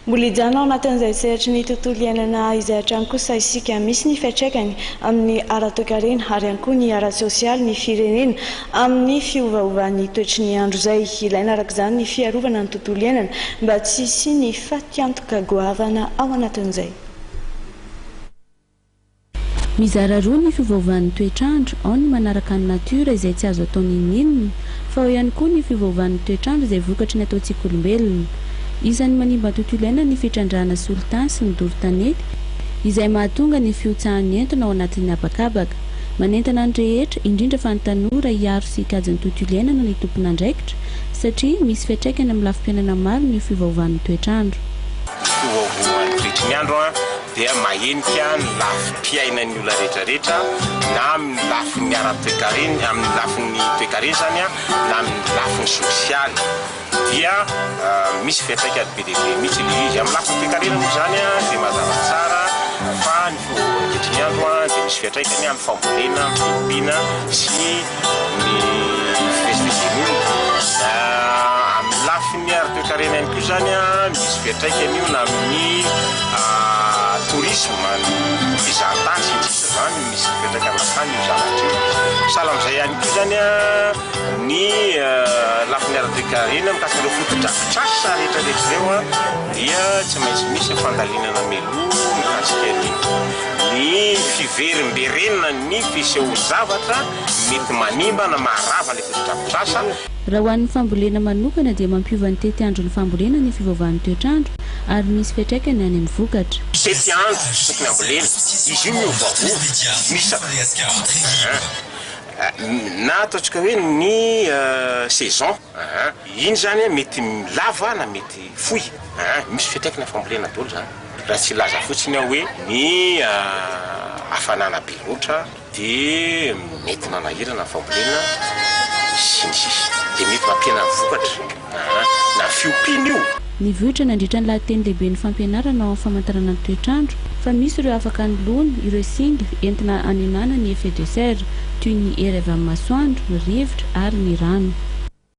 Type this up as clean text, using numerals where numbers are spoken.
Mbola hijanona ao anatin'izay sehatry ny tontolo iainana izay hatrany kosa isika. Misy ny fiantraikany amin'ny ara-toekarena ary ihany koa ny ara-tsosialy ny firenena amin'ny fiovaovan'ny toetry ny andro izay. Ilaina araka izany ny fiarovana ny tontolo iainana mba tsy hisian'ny fatiantoka goavana ao anatin'izay. Mizara roa ny fiovaovan'ny toetr'andro, ao ny manaraka ny natiora izay tsy azo atao n'inon'inona, fa ao ihany koa ny fiovaovan'ny toetr'andro izay vokatry ny ataontsika olombelona. Isan'ny manimba ny tontolo iainana ny fitrandrahana solitany sy ny doro tanety, izay mahatonga ny fihotsahan'ny entona ao anatin'ny habakabaka. Manentana ny rehetra, indrindra fa ny tanora hiaro sy hikajy ny tontolo iainana ny tompon'andraikitra, satria misy fiantraikany amin'ny lafim-piainana maro ny fiovaovan'ny toetr'andro. Ny fiovaovan'ny toetry ny andro dia mahenika ny lafim-piainan'ny olona rehetra rehetra na amin'ny lafiny ara-toekarena, amin'ny lafiny toekarena izany na amin'ny lafiny sosialy dia misy fiantraikany be dia be mihitsy ilay izy. Amin'ny lafiny toekarena moa izany dia mazava tsara fa ny fiovaovan'ny toetry ny andro dia misy fiantraikany amin'ny fambolena, amin'ny fiompiana sy ny fivezivezen'ny olona. Amin'ny lafiny ara-toekarena ihany koa izany, misy fiantraikany io na amin'ny tourisme, ny fizahantany sy ny sisa izany, misy fiantraikany mankany io zavatra io. Sahala amin'izay ihany koa izany ny lafiny ara-toekarena mikasika ireo fotodrafitrasa rehetra rehetra ireo dia tsy maintsy misy ny fandalinana mialoha mikasika ny ny fiverimberenan'ny fisehoan-javatra mety manimba na maharava ilay fotodrafitrasa. Raha ho an'ny fambolena manokana dia mampiova ny tetiandron'ny fambolena ny fivavahan'ny toetr'andro ary misy fiantraikany any amin'ny vokatra. Tetiandro tokony hambolena, izy io miovaova, misy na ataontsika hoe ny saison, iny izany mety lava na mety fohy, misy fiantraikany amin'ny fambolena daholo izany. Raha tsy hilaza fotsiny aho hoe ny hafanana be loatra dia mety manahirana ny fambolena sy ny sisa dia mety mampihena ny vokatra na fiompiana io. Nivoitra nandritra ny lahateny lehiben'ny fampianarana ao amin'ny famantarana ny toetr'andro fa misy ireo afaka anoloana ireo singa entina hanenana ny effet de serre toy ny hery avy amin'ny masoandro, ny rivotra ary ny rano.